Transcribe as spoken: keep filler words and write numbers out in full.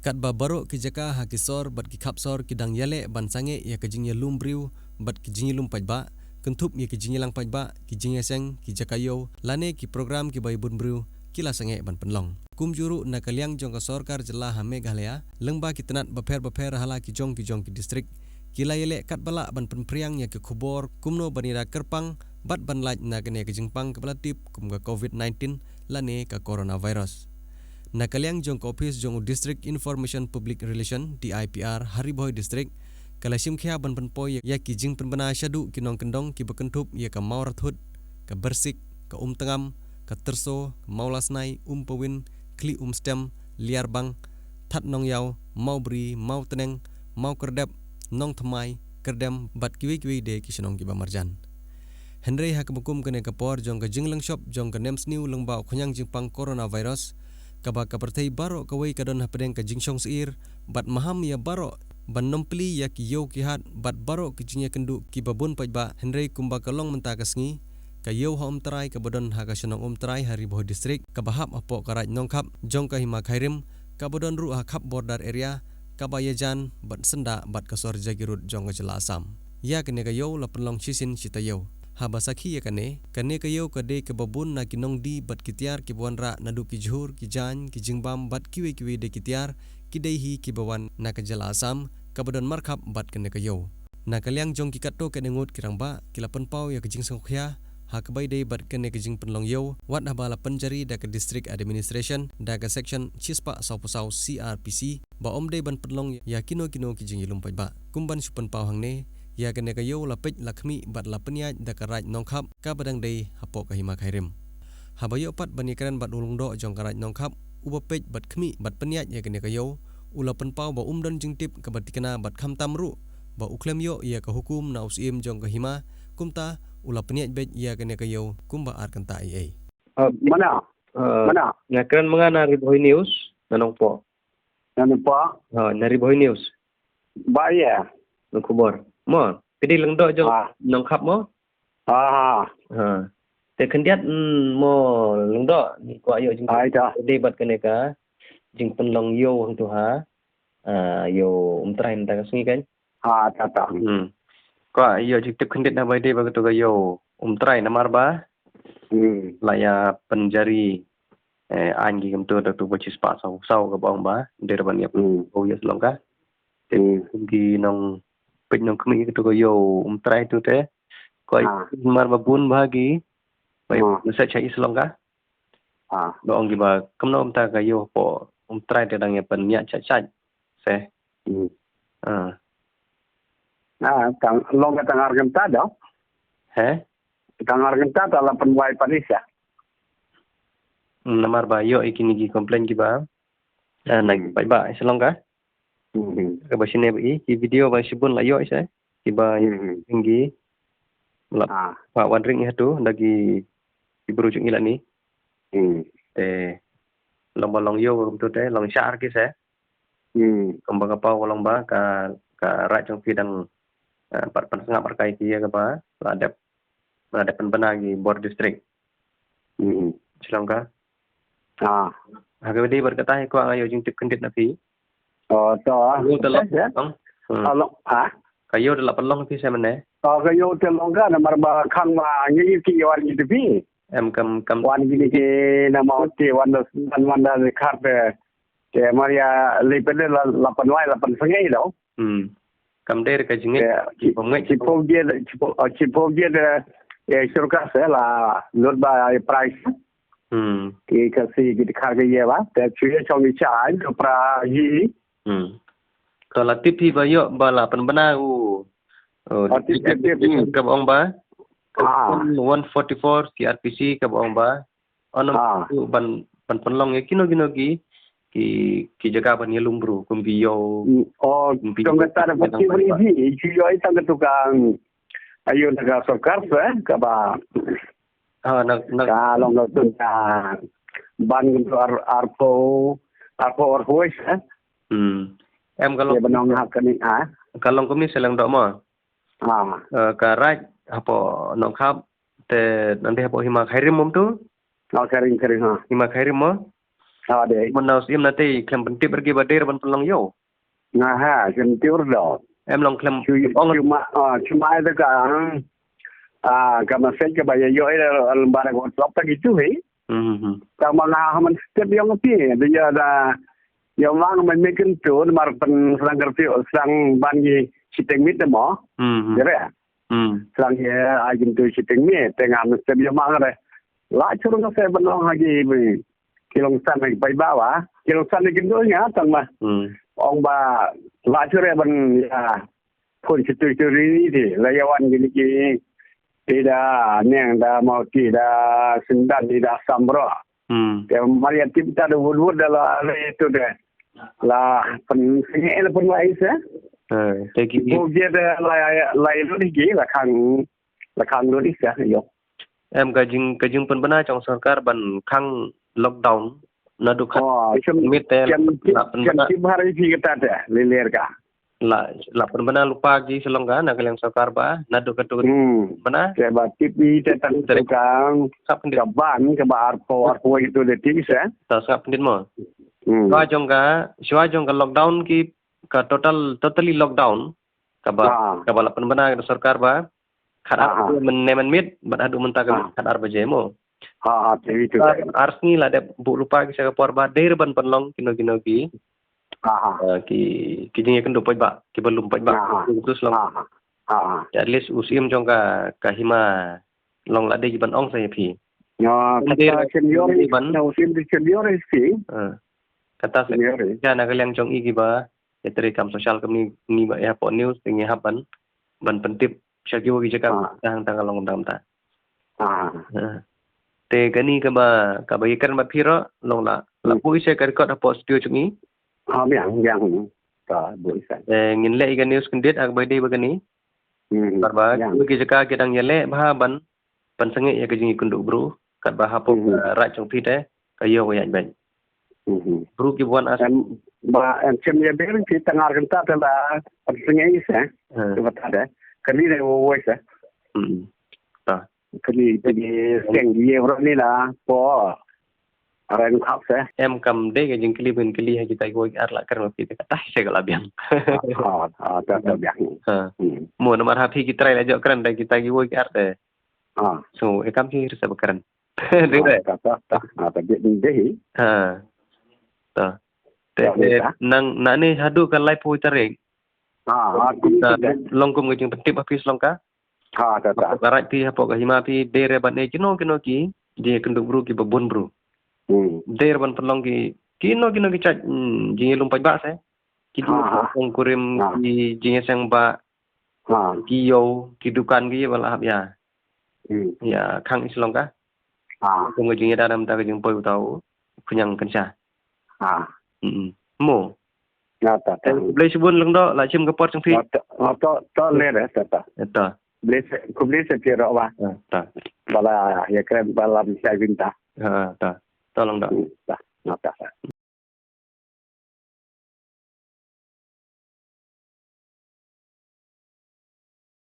Katba baroh ki jaka ha ki sor bad ki khap sor ki dang ïaleh ban sangeh ïa ka jingïalum briew bad ki jingïalum paidbah, kynthup ïa ki jingïalang paidbah, ki jingïaseng, ki jaka ïew, lane ki program kiba ïa bun briew, ki la sangeh ban pynlong. Kumjuh ruh na ka liang jong ka sorkar jylla ha Meghalaya, lyngba ki tnat bapher bapher ha la ki jong ki jong ki district, ki la ïaleh katba lah ban pynphriang ïa ki khubor kumno ban ïada kyrpang bad ban lait na kane ka jingpang kaba la tip kum ka COVID nineteen lane ka coronavirus. Na ka liang jong ka ophis jong u District Information Public Relation, D I P R, ha Ri Bhoi District, ka la shim khia ban pynpoi ïa ki jingpynbna shaduh ki nongkyndong kiba kynthup ïa ka Mawrathud, ka Byrsik, ka Umtngam, ka Tyrso, ka Mawlasnai, Umpawin, Khlieh Umstem, Liarbang, Thadnongïaw, Mawbri, Mawtneng, Mawkyrdep, Nongthymmai, Kyrdem bad kiwei kiwei de ki shnong kiba marjan. Hynrei ha kaba kum kane ka por jong ka jinglong shop jong ka nemsniew lyngba u khñiang jingpang coronavirus, kaba ka pyrthei baroh kawei ka don hapdeng ka jingshong syier bad maham ïa baroh ban nym plie ïa ki ïew ki hat bad baroh ki jingïakynduh kiba bun paidbah, hynrei kumba ka long mynta ka sngi, ka ïew ha Umtrai kaba don ha ka shnong Umtrai ha Ri Bhoi District, kaba hap hapoh ka Raid Nongkhap jong ka Hima Khyrim, kaba don ruh ha khap border area, kaba ïajan bad syndah bad ka sor Jagiroad jong ka jylla Assam. Ïa kane ka ïew la pynlong shisien shi taïew. Haba sakhi ïa kane, kane ka ïew ka dei kaba bun na ki nongdie bad ki tiar kiba wanrah naduh ki jhur, ki jaiñ, ki jingbam bad kiwei kiwei de ki tiar, ki dei hi kiba wan na ka jylla Assam, kaba don markhap bad kane ka ïew. Na ka liang jong ki katto katne ngut ki rangbah, ki la pynpaw ïa ka jingsngewkhia ha kaba ïadei bad kane ka jingpynlong ïew, wat haba la pynjari da ka District Administration da ka Section shispah sawphew saw C R P C, ba ym dei ban pynlong ïa kino kino ki jingïalum paidbah. Kum ban shu pynpaw hangne, ïa kane ka ïew la peit la khmih bad la pynïaid da ka Raid Nongkhap kaba dang dei hapoh ka Hima Khyrim. Haba ïoh pat ban ïakren bad u lyngdoh jong ka Raid Nongkhap, uba peit bad khmih bad pynïaid ïa kane ka ïew, u la pynpaw ba um don jingtip kaba tikna bad khamtam ruh ba u khlem ïoh ïa ka hukum na u Syiem jong ka Hima, kumta u la pynïaid beit ïa kane ka ïew kumba ar kynta ei ei. Ah, mana? Ah, mana? Nga kren ma nga na Ri Bhoi News, na Nongpoh. Na Nongpoh? Ha, na Ri Bhoi News. Ba ïa. Na khubor. Mo, phi dei lyngdoh jong Nongkhap mo? Ah. Ha. Te khyndiat, mm, mo lyngdoh, ngi kwah ïoh jingtip. Ai ta. Dei bad kane ka jingpynlong ïew hangtu ha. Ah, ïew Umtrai mynta ka sngi kan. Ha, ta ta. Hmm. Kwah ïoh jingtip khyndiat na ba dei bad katu ka ïew Umtrai namar ba. Hmm. La ïa pynjari, eh, aiñ ki kumtu da tu ba shispah saw saw kaba ong ba dei ban ïa, hmm, pynpaw ïa Sri Lanka. Te, hmm, ki nongpeit nongkhmih katu ka ïew Umtrai tu te. Ko, ah, namar ba bun ba ki ba, hmm, message ha Sri Lanka. Ah. Ba ong ki ba kumno mynta ka ïew hapoh Umtrai te dang ïa pynïaid shait shait. Se. Hmm. Ah. Ah, tang long ka tang ar kynta da. He? Tang ar kynta ta la pynwai panis ïa. Namar ba ïoh ïa kine ki complain kiba, ah, na, hmm, paidbah Sri Lanka. Hmm. Kaba shine ba i ki video ba shibun la ïoh ïa se. Kiba, hmm, ïa ki la, ah, ba wan ring ïa tu da ki, ki bru jong i lani. Hmm. Te long ba long ïew kumtu te long shah ki se. Hmm. Kumba ka paw ka long ba ka, ka raid jong phi dang, eh, pat pynsngap rkai ki ïa kaba la dep, la dep pynbna ki bor district. Hmm. Sri Lanka. Ah. Ha ka dei bad kata hi kwah nga ïoh jingtip khyndiat na phi. Oh, to. Ka ïew te la pynlong. Hmm. Ka ïew te la pynlong phi se mynne. Oh, ka ïew te long ka namar ba khang ma ngi ki ïew ar ngi te phi. Em kam, kam. Wan kine ki na ma te wan da, wan, wan da khar te. Te mar ïa lei pynlei la, la pynwai la pynsngewthuh. Hmm. Kam dei ka jingngeit. Te, ki, ki pynngeit. Ki pynngeit, ki pyn-, oh, ki pynngeit, eh, eh, sorkar se la lut ba, eh, price. Hmm. Ki Khasi ki dkhar ki ïa ba. Te shu ïa shong i cha ai, pra hi. Hmm. To la tip hi ba ïoh ba la pynbna u. Oh, oh, tip, tip, tip, tip, hmm, kaba ong ba. Ah. One forty-four C R P C kaba ong ba. Ono, ah, ban, ban pynlong ïa kino kino ki, ki, ki jaka ban ïalum bru, kum ki ïew. Mm, oh, kum ki jong kata da pati bri ji, ju ïoh i tang katu ka, ayo na ka sorkar se, eh, kaba. Ah, na, na. Ka long ka tu ka ban katu ar, arphew, arphew arphew, eh. Hmm. Em ka long. Ïa ba nong ha kane, ah. Ka long kumne se lyngdoh mo. Ah. Eh, ka raid hapoh Nongkhap te nangta hapoh Hima Khyrim mo tu. Oh, Khyrim, Khyrim, ha. Hima Khyrim mo. Ha, dei. Mynta u Syiem na te khlem pyntip ruh ki ba dei ruh ban pynlong ïew. Nga ha, khlem tip ruh dei. Em long khlem ong. Cuma, ah, cuma ïa ka, ah, ka message kaba ïa ïoh ïa lem bad ka WhatsApp ta kitu hi. Hmm, hmm, hmm. Tang ba nga ha man step ïong phi, da ïa da ïa ma nga man me kyntu, namar pyn sdang kyrphi, sdang ban ki shiteng miet mo. Hmm, hmm. Ïa re. Hmm. Sdang ïa ai kyntu shiteng miet, te nga man step ïa ma nga re. La chur nga se ban ong ha ki, ki long san ha ki paidbah wa. Ki long san ha ki kyntu nga tang ba. Hmm. Ong ba la chur re ban ïa phone shiteng shiteng ri ni te. La ïa wan kine ki, i da Neng, da Mawti, da Syndan, i da Assam bro. Hmm. Te mar ïa tip ta da wut wut da la re tu de. La pynsngewsih la pynwai se. Eh, te ki bu je de la, la lut ki, la khang, la khang lut se, ïoh. Em ka jing, ka jingpynbna jong sorkar ban khang lockdown naduh khat. Oh, chem, miet te chem, la chem pynbna. Chem bhar ïa phi kata te, le ler ka. La, la pynbna lypa ki sha long ka na ka liang sorkar ba naduh katu. Hmm. Pynbna. Te ba tip i te tang te ka. Sngap pyndit. Ka ban, kaba arphew, arphew itu de tip se. Ta sngap pyndit mo. Hmm. Shuwa jong ka, shuwa jong ka lockdown ki, ka total, totally lockdown. Kaba, ah, kaba la pynbna ka sorkar ba khat ar, ah, ah, mynne mynmiet bad haduh mynta ka, ah, khat ar baje mo. Ha, ha, te itu. Ar, ar sngi la dep buh lypa ki sha ka por ba dei ruh ban pynlong kino kino ki. Ha, ha. Eh, ki, ki jingïakynduh paidbah, kiba lum paidbah. Ha, ha. Ki terus long. Ha, ha. Ha, ha. At least u Syiem jong ka, ka hima long la dei ki ban ong sa ïa phi. Ym dei kata ruh senior, ban, na u Syiem te senior hi phi. Eh. Kata sa senior hi. Ka na ka liang jong i kiba ïatrei kam social kumne, ngi ba ïa poi news te ngi hap ban, ban pyntip sha kiwei ki jaka, ah, tang tang ka long kumta kumta. Ah. Ah. Te kane kaba, kaba ïakren bad phi ruh long la, la, hmm, buh i sa ka record hapoh studio jong ngi. Ah, biang, biang. Ka buh i sa. Eh, ngin leh ïa ka news kyndit ha kaba ïadei bad kane. Hmm. Bad ba, biang, kiwei ki jaka ki dang ïaleh bha ban, ban pynsangeh ïa ka jingïakynduh bru, katba hapoh, hmm, eh, raid jong phi te ka ïew ka ïaid beit. Hmm. Bru ki wan as. Em, ba, em, chem ïa bering ki tang ar kynta te la pynsangeh ïa se. Hmm. Te ba ta de. Kani ne wo wo se. Hmm. Ta. Kani te ki seng ïa bro ni la po. Ren khap se. Em kam dei ka jingkylli ban kylli ha kita kiwei ki ar la kren ma phi te ka tai se ka la biang. Ah, ah, ta, ta biang. Ha. Hmm. Mo namar ha phi ki trai la jok kren da kita kiwei ki ar te. Ah. So, e kam ki rasa ba kren. Dei, ah, dei. Ta, ta, ta. Ah, ta dei, dei. Ha. Ta. Te, ta, eh, ta. Nang, na ne haduh ka laiphew tarik. Ah, ah, ta, ta, ta. Long kum ka jingpyntip ha phi sha long ka. Ha, ta, ta. Hapoh ka raid phi, hapoh ka hima phi, dei re ban ïa kino kino ki jingïakynduh bru kiba bun bru. Hmm. Dei re ban pynlong ki, kino kino ki jait, hmm, jingïalum paidbah se. Ki, ha, ha, jingïaseng kurim, ha, ki jingïaseng bah, ha, ki ïew, ki dukan ki ba la hap ïa. Hmm. Ïa khang i sha long ka. Ha. Kum ka jingïada na mynta ka jingpoi uta u khñiang kynsha. Ha. Hmm. Mo. Nga ta, ta. Khublei shibun Lyngdoh, la shim ka por jong phi. Nga ta, nga ta, ta le re, ta, ta. Ta. Khublei shi, khublei shi phi ruh ba. Ta, ta. Ba la ïakren ba la mynshwa bynta. Ha, ta. Ta Lyngdoh. Hmm, ta. Nga ta, ta.